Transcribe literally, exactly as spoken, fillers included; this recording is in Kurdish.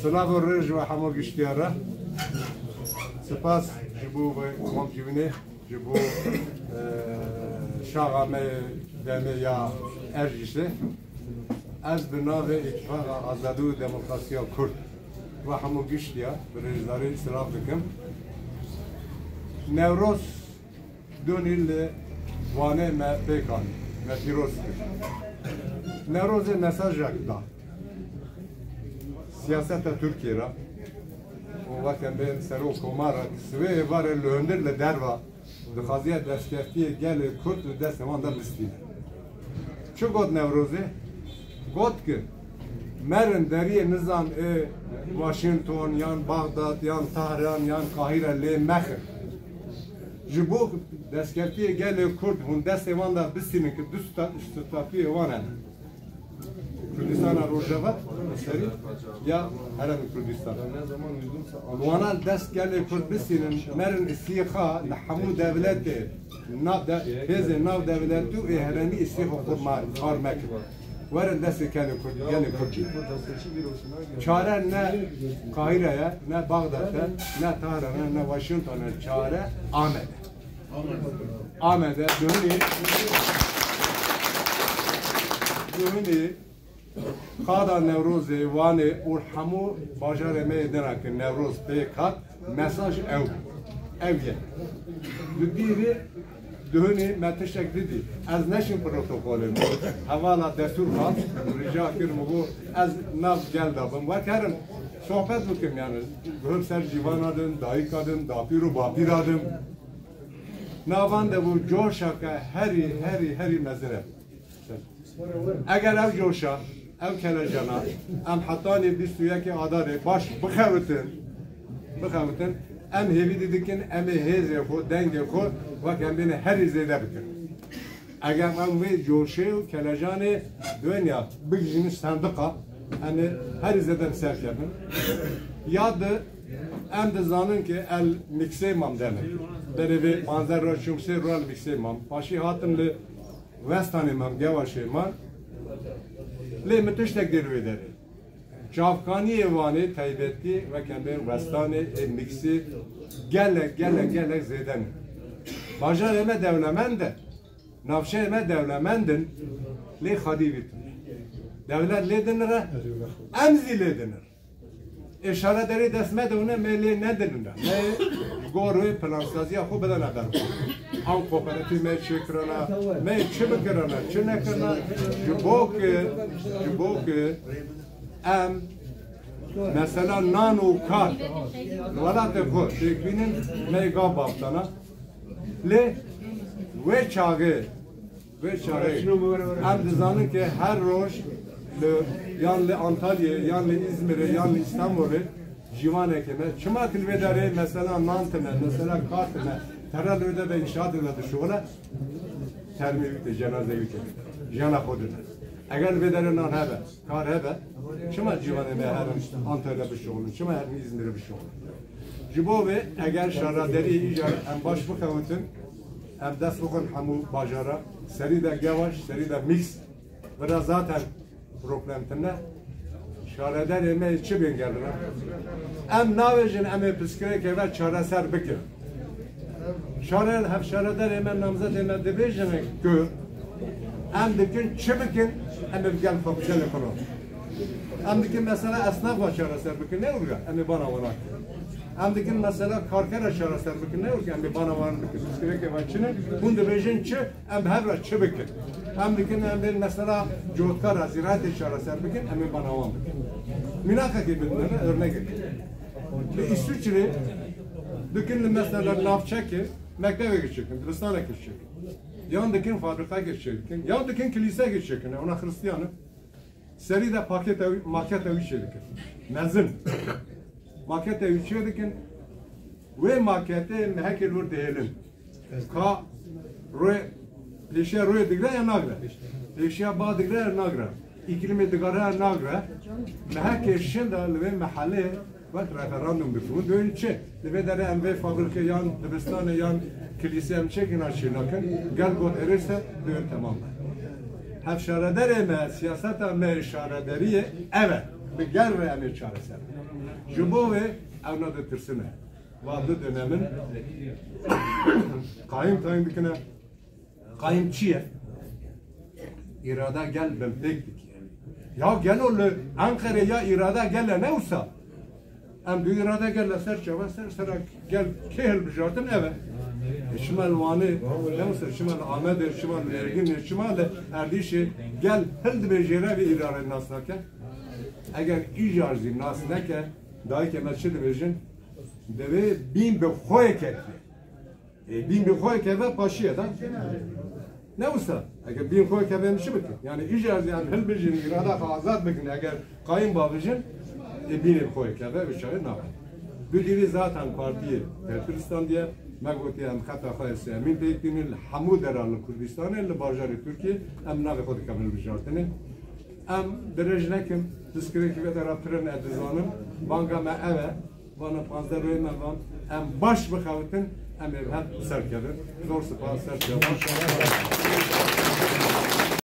Silav û rêz ji we hemû giştiya re. Spas ji bo vê komcivînê, ji bo, e, şaxa me yê demê ya Ercîsê. Ez bi navê Îtifaqa Azadî û Demokrasiya Kurd we hemû giştiya bi rêzdarî silav dikim. Newroz Donî li Wanê me pêk anî, me pîroz kir. Newrozê mesajek da siyaseta Tirkiyê re û weke me serok komara sivê êvarê li hundir li derva dixwaziye destkeftiyê gelê Kurd li destê wan de bistîne. Çi got Newrozê? Got ki, merin deriyê nizam ê Washington, yan Baxdad, yan Tahran, yan Qahîre lê mexin. Ji bo destkeftiyê gelê Kurd hûn destê wan de bistînin ki du sta-, statûyê wan hene. Kurdistana Rojava, serî ya Herêmê Kurdistan. Wana dest gelê Kurd bistînin, merin îstîxa li hemû dewletê, na-, de-, hêzê nav dewletî û ê herêmî îstîxa xwe ma-, xar mekin. Werin destê gelê Kurd, gelê Kurd bînin. Çare ne Qahîre ye, ne Baxdad e, ne Tahran e, ne Washington e. Çare Amed e. Amed e. Duhunî, duhunî qada Newrozê, Wanê û hemû bajarê me yê din re ki Newroz pêk hat, mesaj ew, ew ye. Li dîrî duhunî me tiştek didî. Ez neşim protokolê min. Hevala Destûrxan rica kir, min got, ez nav gel de bim. Wek herim sohbet bikim, yani, guhim ser cîvana din, dayika din, dapîr û bapîra din. Navan de bû coşeke herî, herî, herî mezin e. Eger ev coşa, ev kelejana, em hetanî bîst û yekê Adarê baş bixewitin, bixewitin, em hêvî didikin, em ê hêzê xwe, dengê xwe, wek em bêne herî zêde bikin. Eger em vê coşê û kelejanê dunya bigihînin sendiqa, em ê herî zêde bi ser kevin. Ya di, em dizanin ki el miksê mam deme. Berê vê panzdeh roj, çûm sê roj el miksê mam. Paşî hatim li Westanê mam, Gewaşê mam. Lê min tiştek dê li wê derê. Çavkaniyê Wanê taybetî weke me Westanê ê miksî gelek, gelek, gelek zêde ne. Bajarê me dewlemend e. Navçeyê me dewlemend in. Lê xwedî vî tune. Dewlet lê dinire, em zî lê dinir. Ê şaredarî dest me de hûne, me lê nedinine. Me ji gor wê plansaziya xwe bidene ber xwe. Ew kooperatîf me çêkirine, me çi bikirine, çi nekirine. Ji bo ki, ji bo ki em mesela nan û kar li welatê xwe têk bînin, me gav bavtana. Lê wê çaxê Vê çaxê em dizanin ki her roj li, yan li Antalyayê, yan li Îzmirê, yan li Îstanbulê cîwanekê me. Çima ki li vê derê mesela nan tine, mesela kar tine, tere li vê derê înşaatê de dişuxile, termê wî tê, cenazeyê wî tê. Jiyana xwe dide. Eger li vê derê nan hebe, kar hebe, çima cîwanê me herin Antalya bişuxulin, çima herin Îzmirê bişuxulin? Ji bo vê eger şaredarî îcar em baş bixewitin, em dest bixin hemû bajara, serî de Gewaş, serî de Mîks, vira zaten problem tine. Şaredarê me çi bên gelina? Em navêjin em ê pirsgirêkê ve çareser bikin. Şare-, hevşaredarê me, namzedê me dibêjin ku em dikin çi bikin, em ê bi gel xwe, bi gelê xwe re. Em dikin mesela esnafa çareser bikin, ne wurga, em ê bana wana. Em dikin mesela karkera çareser bikin, ne wurga, em ê bana wan bikin. Pirsgirêkê ve çi ne? Hûn dibêjin çi, em bi hev re çi bikin? Em dikin, em bên mesela cotkara zîraetê çareser bikin, em ê bana wan bikin. Mînakekê bidin, örnekekê. Li Îsviçrê dikin li mesela navçekê mektevekê çêkin, dibistanekê çêkin. Yan dikin fabrikayekê çêkin, yan dikin kilîseyekê çêkin, ona Xristiyan in. Serî de paketa wî, maketa wî çêdikin. Mezin. Maketa wî çêdikin. Wê maketê mehekê li wir dihêlin. Ka royê, pêşiya royê digre ya nagre. Pêşiya ba digre ya nagre. Îklîmê digare ya nagre. Mehekê şinda li vê mehelê wek referandum bikin. Hûn dibên çi? Li vê derê em vê fabrikê yan dibistanê yan kilîsê em çêkin, an çênakin. Gel got êrêse, dibên temam e. Hevşaredarê me, siyaseta me şaredariyê ev e. Bi gel re em ê çareser. Ji bo vê ew ne ditirsin e. Va du dönemin qayim tayîn dikine. Qayim çi ye? Îrada gel binpêk dike. Ya gelo li Enqerê ya îrada gel e ne wisa? Em bi îrada gel e ser çava ser sera gel kê hilbijartin ev e. E, çima li Wanê ne wisa, çima li Amedê, çima li Mêrgînê, çima li Erdîşê gel hildibêjêre vê îrade nas nake? Eger îcar zî nas neke, dayikê me çi dibêjin? Divê bîn bi xwe yê ketiye. E, bîn bi xwe yê keve paşiye da. Ne wisa? Eger bîn xwe yê keve em çi bikin? Yani îcar zî em hilbijin, îrada xwe azad bikin. Eger qayim bavijin, e, bînê bi xwe yê keve, bi çare nabe. Bi dîvî zaten partiyê Terkistan diye, me gotiye em xeta xwe yê sêyemîn têk dînin, li hemû dera li Kurdistanê, li bajarê Tirkiyê, em navê xwe dikevin hilbijartinê. Em dirêj nekin, pirsgirêkî vê dera pir in, ez dizanim. Banga me ev e, vana panzdeh royê me van, em baş bixewitin, em ê bi hev ser kevin. Zor spas, ser kevin.